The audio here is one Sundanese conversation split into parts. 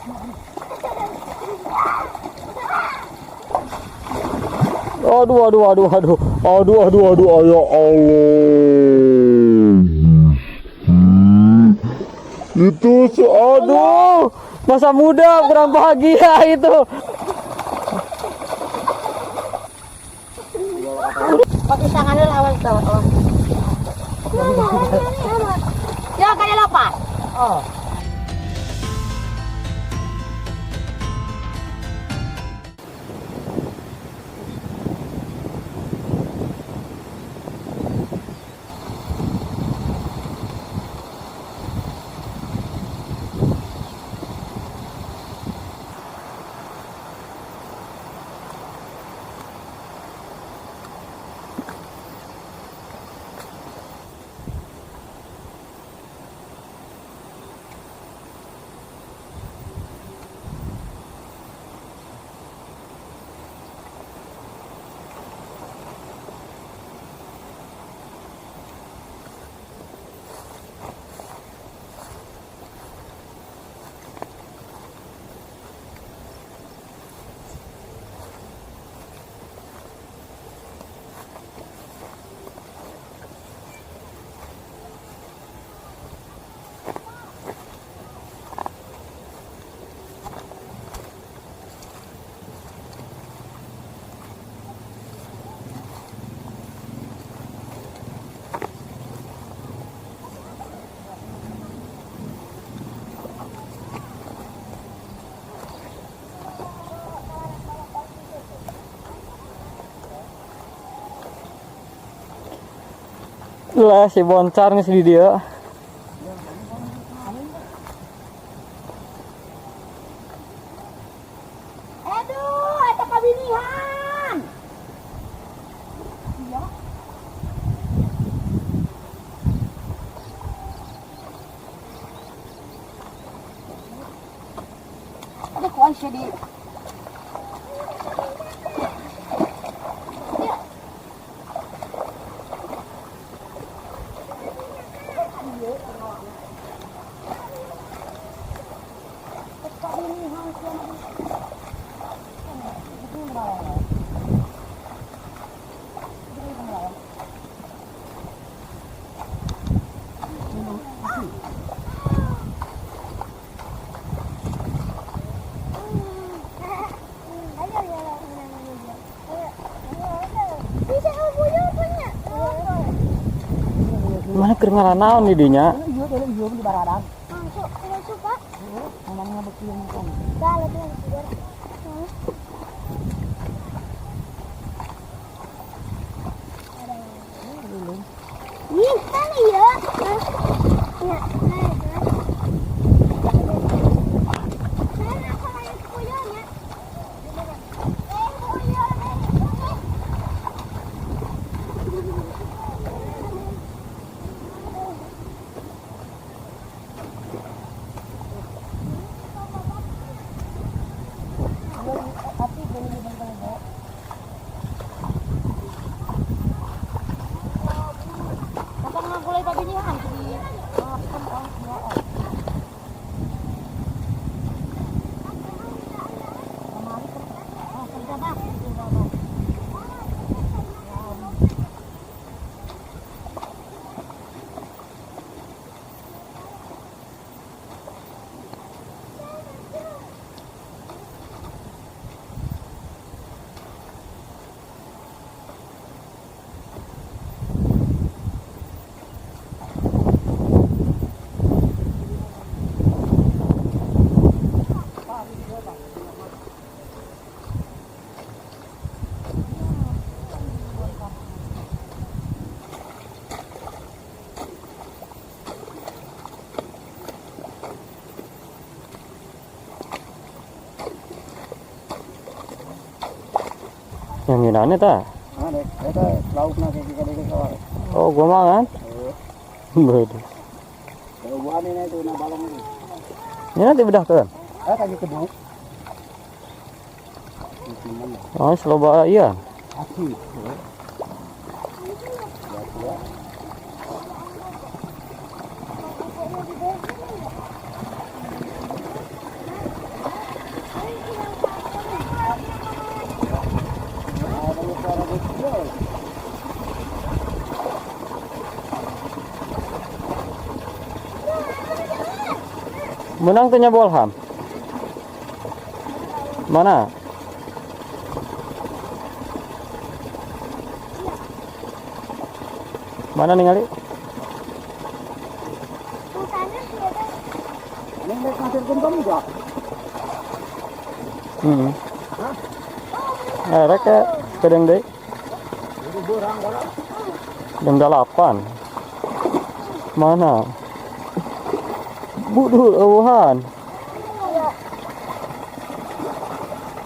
Aduh, aduh, aduh, aduh. Aduh, aduh, aduh, ya Allah. Itu, aduh, masa muda kurang bahagia itu. Pakai tangannya lawan tawa. Ya kaya lepas. Oh. Lah si Boncar nih di dia. Aduh, eta kabinihan. Iya. Ada kuasa di. Mana keur ngaranaon di dinya? Iya, iya, iya, di baradang. Masuk, masuk, Pak. Ngomongnya betul kan. Dah, lebih yang Ih, kan iya. Ya, Kapag nga gulay pabinihan, sige. Ah, kan, oh, kerja ba? Yang gimana ta? Ah, dek, eta laukna kayak gede kawal. Oh, gua mah kan. Bodoh. Hubungan ini itu na balong ini. Ini nanti bedah kan? Ah, kaki kedua. Oh, seloba iya. Aki. Menang tanya bolham. Mana? Mana ningali? Ini rek ngasirkeun kamu gak? Heeh. Eh, rek ke kedeng deui. Itu berang kalau. Jam 8. Mana? Budul eueuhan.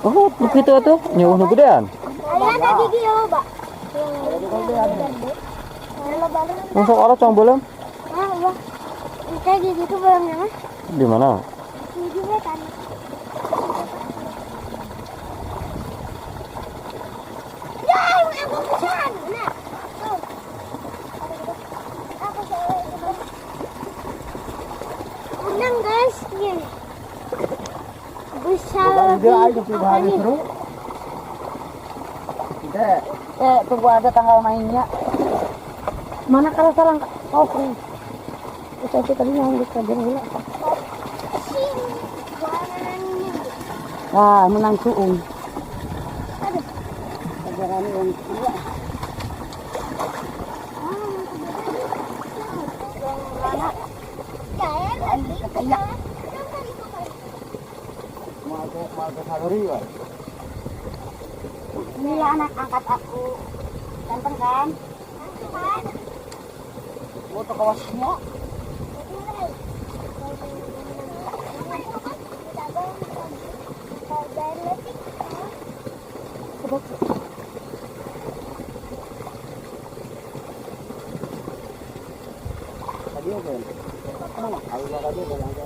Oh, begitu atuh. Nyeuh nu gedean. Ayah ada gigi ya, Pak. Masuk arah cong belum? Ah, iya. Kayak gigi itu belum ya? Di mana? Gigi kan. Ya, aku pesan. Nah. Tuh. Aku menang, guys. Nih. Besar. Juga ayo seru. Tidak. Eh, tunggu ada tanggal mainnya. Mana kalau salah? Oh, ini. Saya tadi yang dikajian gula. Wah, menang suung. Aduh. Ajaran yang iya. Mau ke kalori ya. Ini anak angkat aku. Ganteng kan? Foto kawasnya. Tadi oke. Mana? Kalau tadi boleh aja.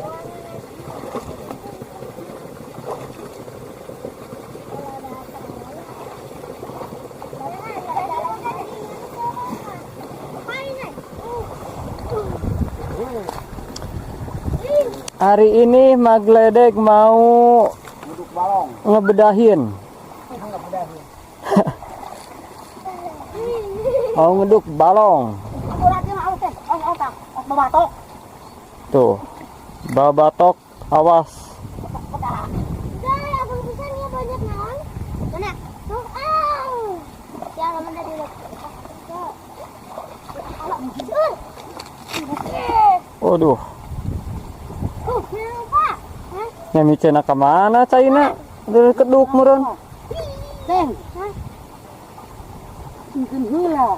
Hari ini Magledek mau Duduk balong. ngebedahin. Mau ngeduk balong. Tuh. Babatok, awas. Waduh. Nyami cenah ke mana China? Udah keduk meureun. Teng. Mungkin heula.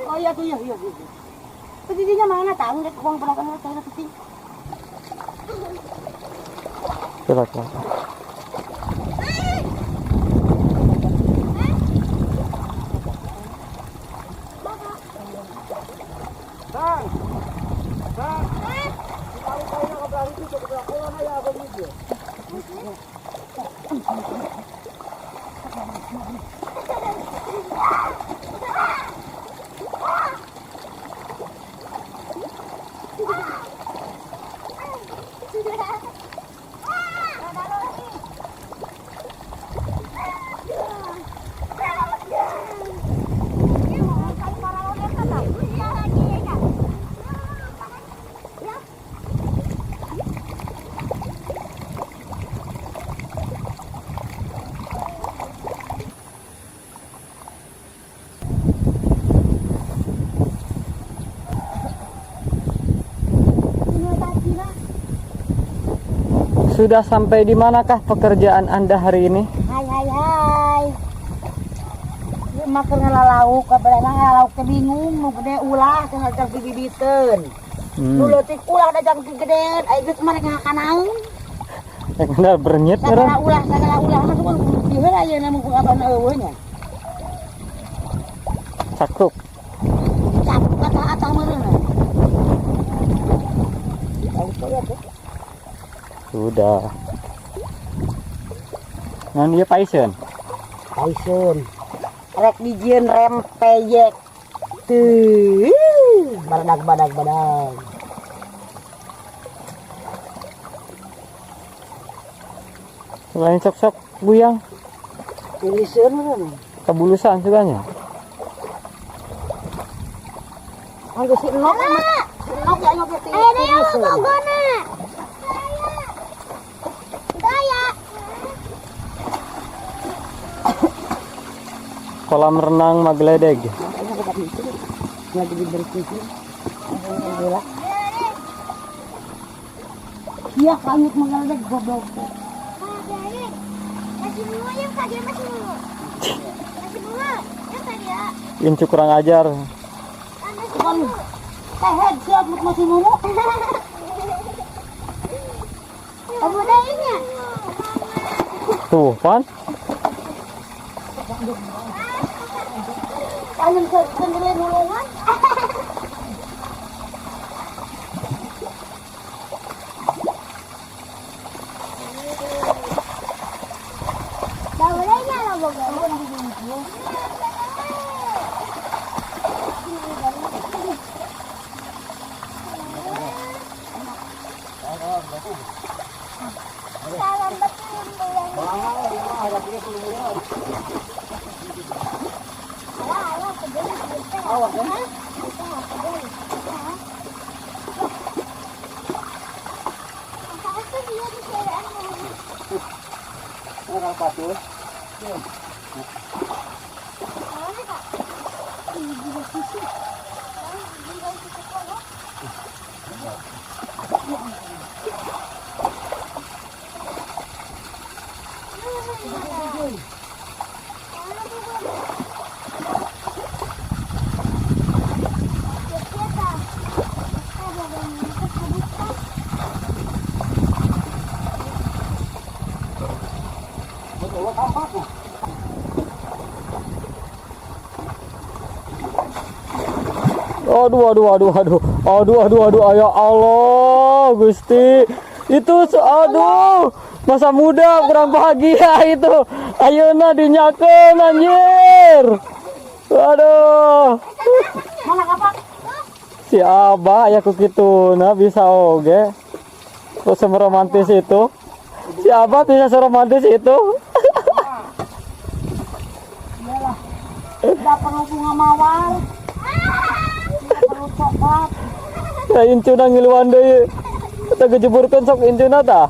Oh iya tuh iya iya. Petinya mana tahu dek uang berapa saya peti. Coba coba. Bang. Bang. Tahu tahu nak berlari itu ke belakang ya aku video. Sudah sampai di manakah pekerjaan Anda hari ini? Hai hai hai. Ieu mah keur ngalalauk, kabarana ngalalauk teh bingung nu gede ulah teh ngajak bibibiteun. Nu leutik ulah dajang gedean, ai geus mah rek ngakanaun. Rek ngandal bernyit Sagala ulah mah tuh di heula ayeuna mah abana eueuh nya. Cakruk. Cakruk atah-atah meureun. Tahu ya tuh. Sudah. Nah, dia Tyson. Tyson. Rek dijieun rempeyek. Tuh, badag badag badag. Lain sok-sok guyang. Iliseun meureun. Kabulusan suganya. Anggo si Enok mah. Si Enok ya oge ti. Aya deui bogona. Daya. Kolam renang Magledeg. Lagi dibersihin. Alhamdulillah. Iya, kanyut mengeledek goblok. Masih bunga ya tadi, masih bunga. Masih bunga ya tadi ya. Incu kurang ajar. Bukan tehed siap masih nunu. Kamu dainya. Tuh, pan. Kanyut sendiri nulungan. Bolehnya lah boga. Aduh, aduh, aduh, aduh, aduh, aduh, aduh, ya Allah, Gusti, itu, aduh, masa muda kurang bahagia itu, ayeuna dinyakeun anjir, aduh, si Abah ya ku kituna bisa oge, terus seromantis itu, si Abah bisa seromantis itu. Iyalah, tidak perlu bunga mawar. Perlu coklat. Ya incuna ngiluan deui. Kita gejeburkeun sok incuna tah.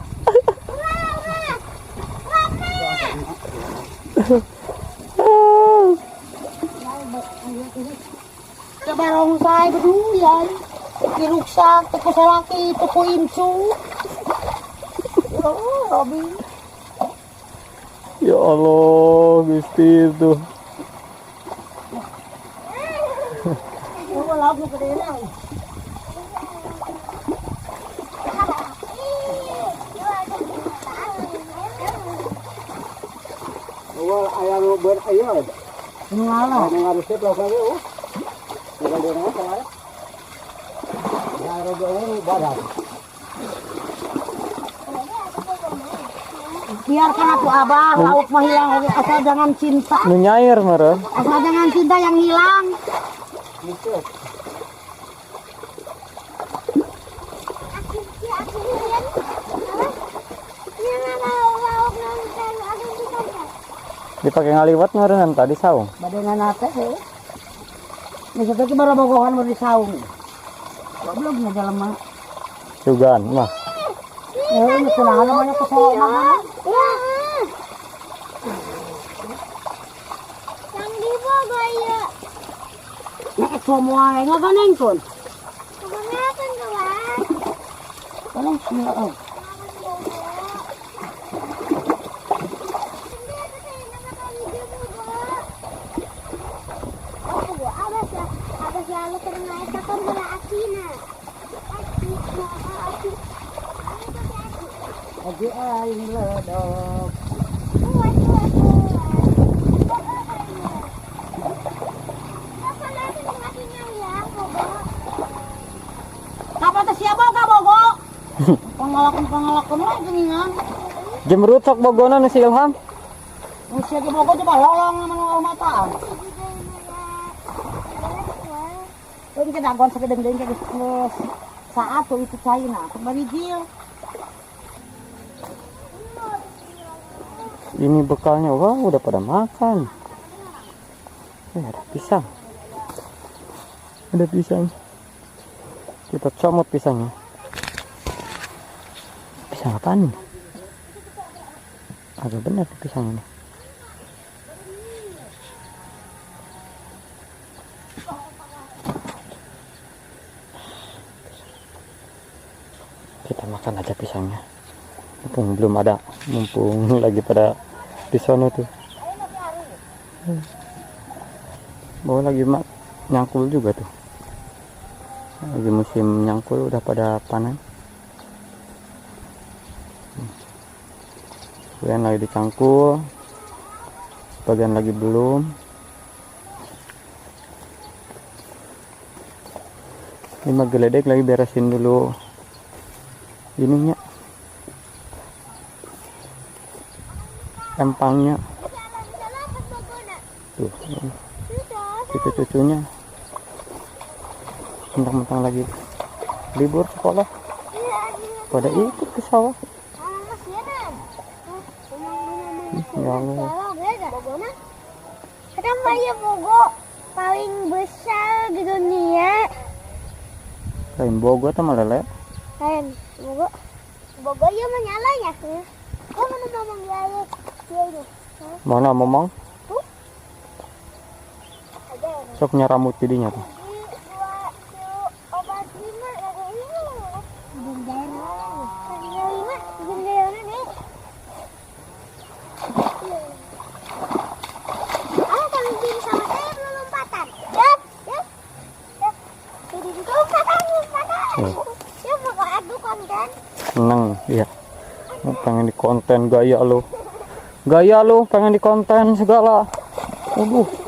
Coba rongsai beduyan. Diruksak teu ku salaki, teu ku incu. Oh, Robi. Ya Allah, Gusti itu. Biarkan aku abah, lauk mah hilang asal jangan cinta. Nu nyair meureun. Asal jangan cinta yang hilang. Dipakai ngaliwat meureun tadi saung. Badena teh heuh. Geus teh baru bogohan baru di saung. Goblok nya jelema. Sugan mah. Eh, ini kunaon namanya kesel mah. Yang di Bogor ya. Nek semua ngaganengkeun. Kebanyakan kawan. Tolong sia oh. Lagi aing ledok. Kapan teh sia boga bogo? Pangalakon-pangalakon we geuningan. Jemrut sok bogona nu si Ilham. Nu sia ge bogo coba lolong mana mataan. Keun ke dagon sakedeung-deung ke geus saat tuh itu caina, kembali jil. Ini bekalnya, wah udah pada makan. Ada pisang. Ada pisang. Kita comot pisangnya. Pisang apaan ini? Agak benar pisang ini. Kita makan aja pisangnya. Mumpung belum ada, mumpung lagi pada di sono tuh. Bawa lagi mak nyangkul juga tuh. Lagi musim nyangkul udah pada panen. Sebagian lagi dicangkul, sebagian lagi belum. Ini mah geledek lagi beresin dulu ininya, empangnya tuh, cucu-cucunya mentang-mentang lagi libur sekolah pada ikut ke sawah. Ya Allah. Kenapa ya Bogo paling besar di dunia? Lain Bogo atau lele? Lain Bogo. Bogo ya menyalanya. Kok mana ngomong dia ini? Mana ngomong? Tuh. Sok nyeramut jadinya tuh. Seneng ya, pengen di konten gaya lo, gaya lo pengen di konten segala. Waduh.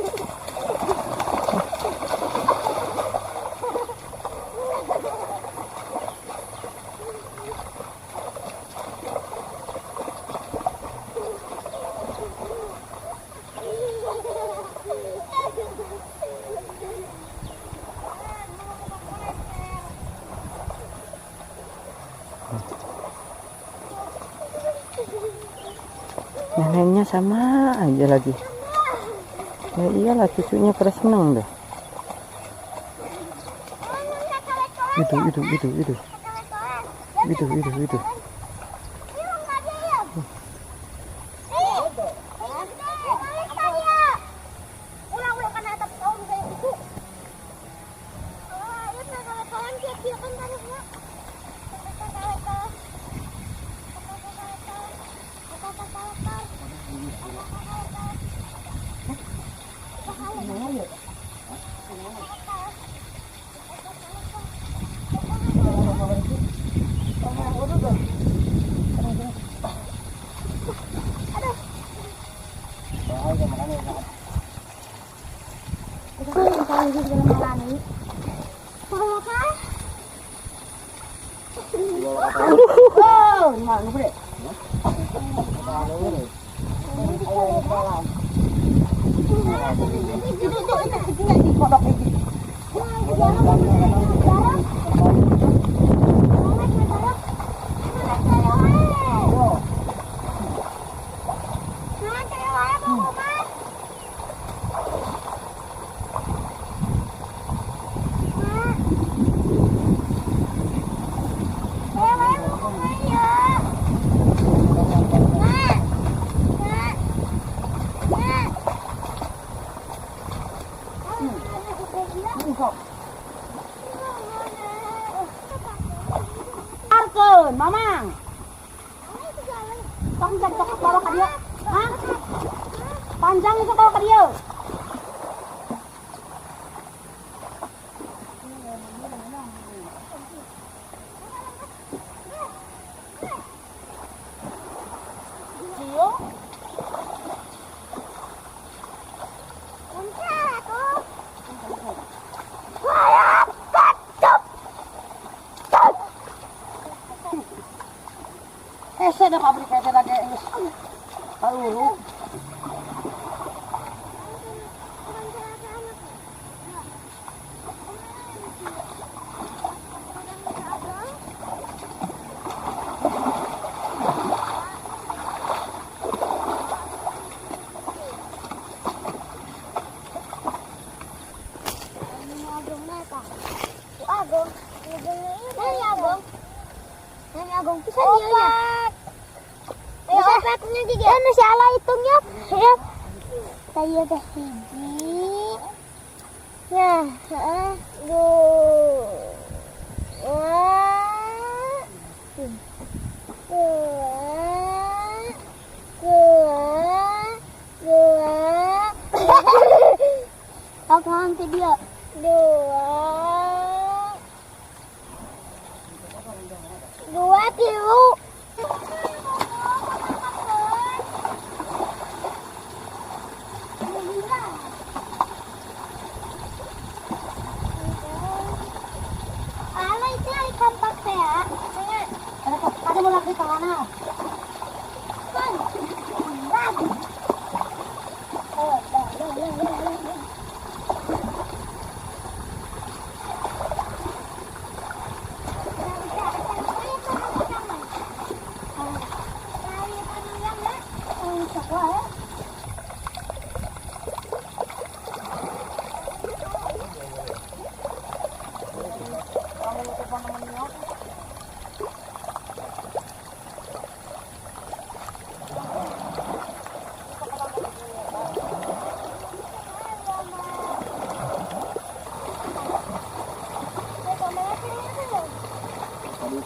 Neneknya sama aja lagi. Ya iyalah, cucunya pada seneng deh. Itu. Itu. Mamang. Tong tok bawa ka dia. Hah? Panjang itu bawa ka dia. Cio. Hese da pabrik hese lagi geus kaluru. Agung pisan ieu nya. Bisa opatnya gigi. Anu si ala hitungnya. Ya. Tah teh hiji. Ya, heeh. Dua. Dua. Dua. Dua. Aku nanti dia. Dua. Dua kilo. Ala itu ikan pakai ya. Ada mau lagi ke mana? Kan. Oh, dah, dah, dah, dah, dah.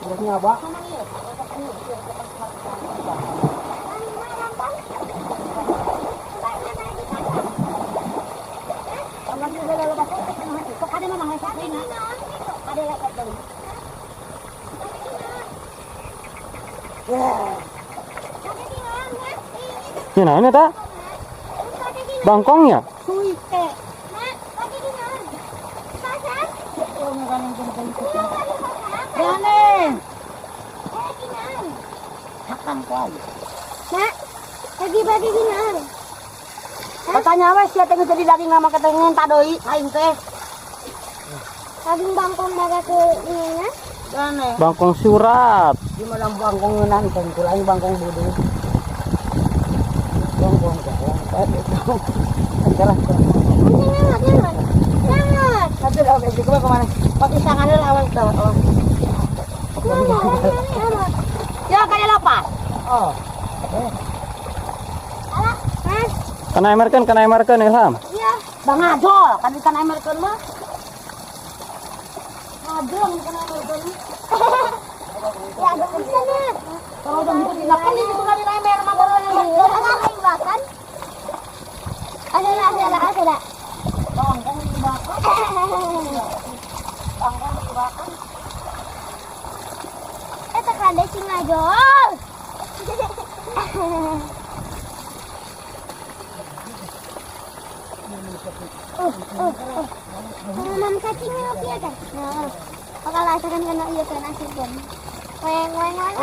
Terusnya apa? Ini naon eta? Bangkongnya? Suite. Gane. Hakam ko. Nak, bagi-bagi gini. Katanya wes sia teh jadi daging nama ketengen tak doi aing teh. Daging bangkong baga ke ini ya. Gane. Bangkong surat. Di malam bangkong ngeunan teh aing bangkong bodoh. Bangkong bangkong. Jalan. Jangan, jangan. Jangan. Satu dah oke kemana? Pakai tangan dulu awal tahu. Jangan. Ya kali lepas. Oh. Alah, Mas. Kana emerkeun Ilham. Iya. Bang Adol, kan ikan American mah. Adol ikan American. Ya, agak bisa nih. Kalau udah gitu dimakan itu kan ember mah baru yang Ada yang makan. Ada lah, ada lah, ada lah. Bangkong dibakar. Bangkong dibakar. Eh, tekan deh sing ngajol. Mam kacingnya oke ya kan? Nah, bakal asakan kena iya kan asik pun. Weng weng weng.